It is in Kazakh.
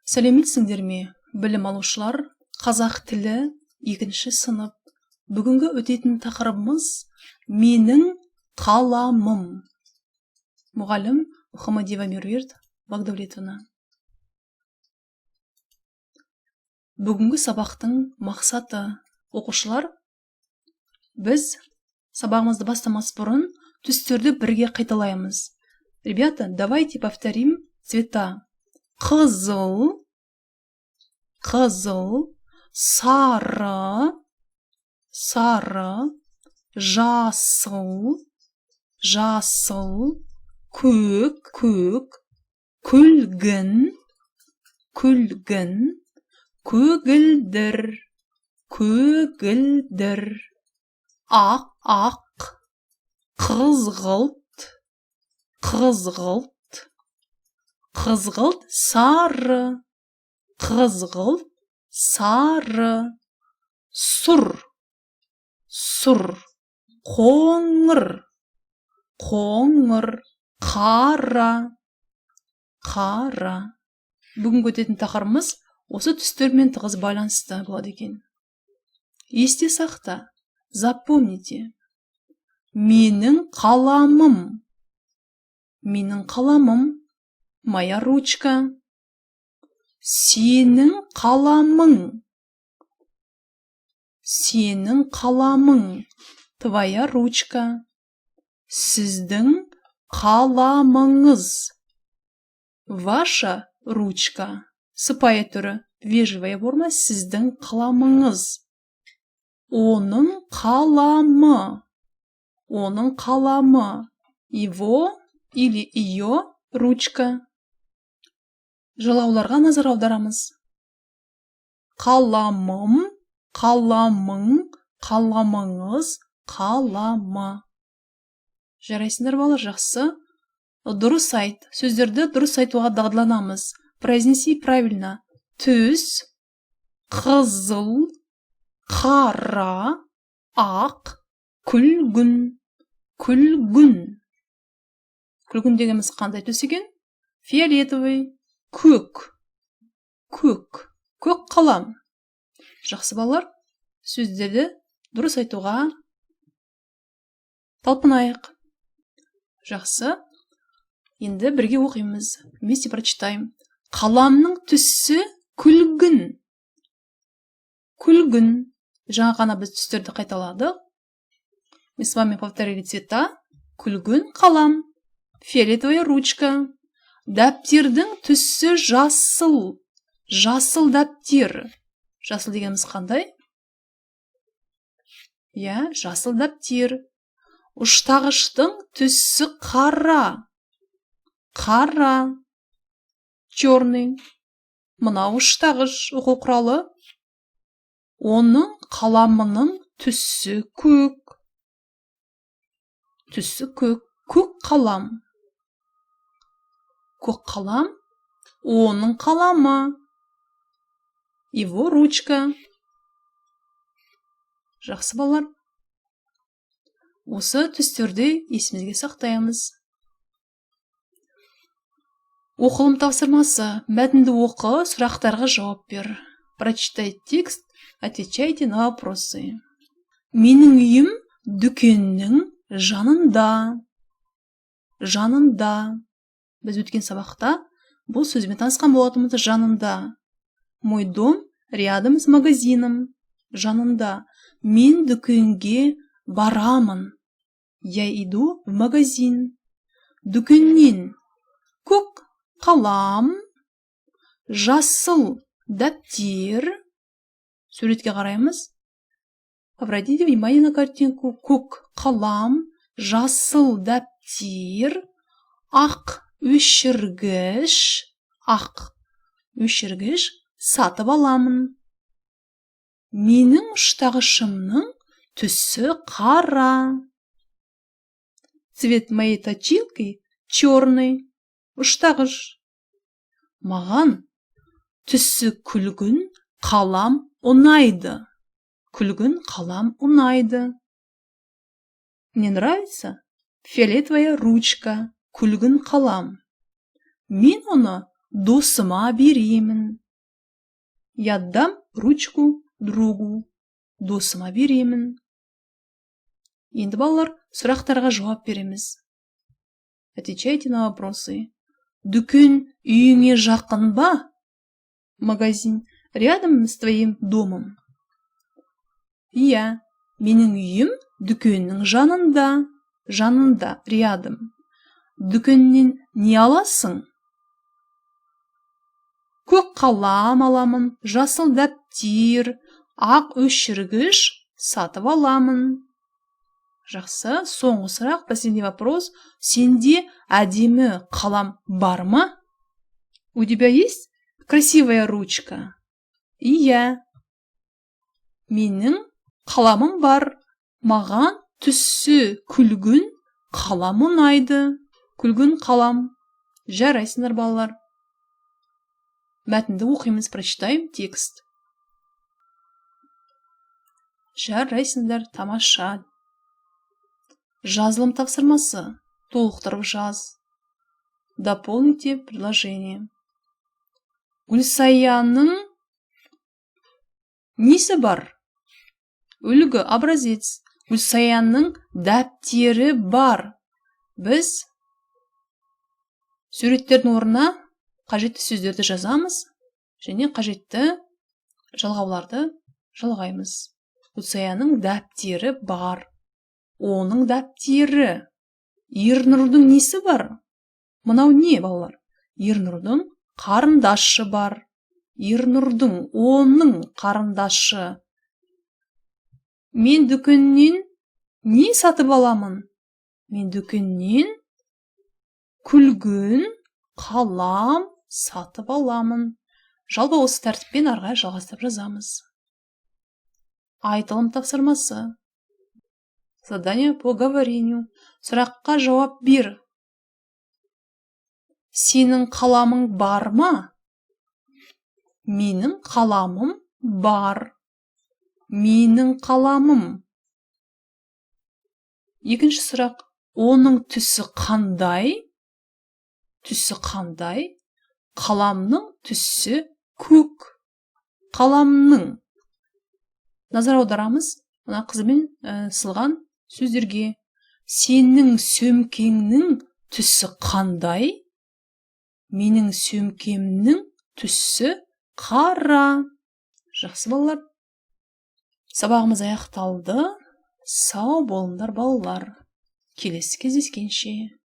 Сәлеметсіңдер ме, білім алушылар! Қазақ тілі, екінші сынып. Бүгінгі өтетін тақырыбымыз: «Менің қаламым». Мұғалім Мұхамадиева Меруерт Багдәулетовна. Бүгінгі сабақтың мақсаты. Оқушылар, біз сабағымызды бастамас бұрын түстерді бірге қайталаймыз. Ребята, давайте повторим цвета. Қызыл, қызыл, сары, сары, жасыл, жасыл, көк, көк, күлгін, күлгін, көгілдір, көгілдір, ақ, ақ, қызғылт, қызғылт, қызғылт сары, қызғылт сары, сұр, сұр, қоңыр, қоңыр, қара, қара. Бүгінгі өтетін тақырыбымыз осы түстермен тығыз байланысты болады екен. Есте сақта, запомните. Менің қаламым. Менің қаламым — моя ручка. Сенің қаламың. Сенің қаламың — твоя ручка. Сіздің қаламыңыз — ваша ручка. Сыпайы түрі, вежливая форма: сіздің қаламыңыз. Оның қаламы. Оның қаламы — его или ее ручка. Жалауларға назар аударамыз: қаламым, қаламың, қаламыңыз, қаламы. Жарайсыңдар, балалар, жақсы. Дұрыс айт. Сөздерді дұрыс айтуға дағдыланамыз. Произнеси правильно. Түс: қызыл, қара, ақ, күлгін. Күлгін. Күлгін дегеніміз қандай түс екен? Фиолетовый. Көк, көк, көк қалам. Жақсы, балалар, сөздерді дұрыс айтуға талпынайық. Жақсы, енді бірге оқимыз. Вместе прочитаем. Қаламның түсі күлгін. Күлгін. Жаңа ғана біз түстерді қайталадық. Мы с вами повторили цвета. Күлгін қалам — фиолетовая ручка. Дәптердің түсі жасыл. Жасыл дәптер. Жасыл дегеніміз қандай? Иә, жасыл дәптер. Ұштағыштың түсі қара. Қара — черный. Мынау ұштағыш, оқу құралы. Оның қаламының түсі көк. Түсі көк. Көк қалам. Көк қалам — оның қаламы, его ручка. Жақсы, балалар, осы түстерді есімізге сақтаймыз. Оқылым тапсырмасы: мәтінді оқы, сұрақтарға жауап бер. Прочитай текст, отвечайте на вопросы. Менің үйім дүкеннің жанында. Жанында. Біз өткен сабақта бұл сөзбен танысқан болатынбыз. Жанында — мой дом рядом с магазином. Жанында. Мен дүкенге барамын — я иду в магазин. Дүкеннен көк қалам, жасыл дәптер. Суретке қараймыз. Обратите внимание на картинку. Көк қалам, жасыл дәптер, ақ өшіргіш, ақ өшіргіш сатып аламын. Менің ұштағышымның түсі қара. Цвет моей точилки черный. Ұштағыш. Маған түсі күлгін қалам ұнайды. Күлгін қалам ұнайды. Мне нравится фиолетовая ручка. Күлгін қалам. Мен оны Досыма беремін. Я отдам ручку другу. Досыма беремін. Енді, балалар, сұрақтарға жауап береміз. Отвечайте на вопросы. Дүкен үйіңе жақын ба? Магазин рядом с твоим домом? Иә, менің үйім дүкеннің жанында. Жанында — рядом. Дүкеннен не аласың? Көк қалам аламын, жасыл дәптер, ақ өшіргіш сатып аламын. Жақсы. Соңғы сұрақ, последний вопрос. Сенде әдемі қалам бар ма? У тебя есть красивая ручка? Иә, менің қаламым бар. Маған түсі күлгін қалам ұнайды. Күлгін қалам. Жарайсыңдар, балалар. Мәтінді оқимыз. Прочитаем текст. Жарайсыңдар, тамаша. Жазылым тапсырмасы. Толықтырып жаз. Дополните предложение. Гүлсаяның несі бар? Үлгі, образец. Гүлсаяның дәптері бар. Біз суреттердің орнына қажетті сөздерді жазамыз және қажетті жалғауларды жалғаймыз. Гүлсаяның дәптері бар. Оның дәптері. Ернұрдың несі бар? Мынау не, балалар? Ернұрдың қарындашы бар. Ернұрдың, оның қарындашы. Мен дүкеннен не сатып аламын? Мен дүкеннен күлгін қалам сатып аламын. Жалпы, осы тәртіппен ары қарай жалғастырып жазамыз. Айтылым тапсырмасы. Задание по говорению. Сұраққа жауап бер. Сенің қаламың бар ма? Менің қаламым бар. Менің қаламым. Екінші сұрақ. Оның түсі қандай? Түсі қандай? Қаламның түсі көк. Қаламның. Назар аударамыз мына қызылмен сызылған сөздерге. Сенің сөмкеңнің түсі қандай? Менің сөмкемнің түсі қара. Жақсы, балалар, сабағымыз аяқталды. Сау болыңдар, балалар, келесі кездескенше.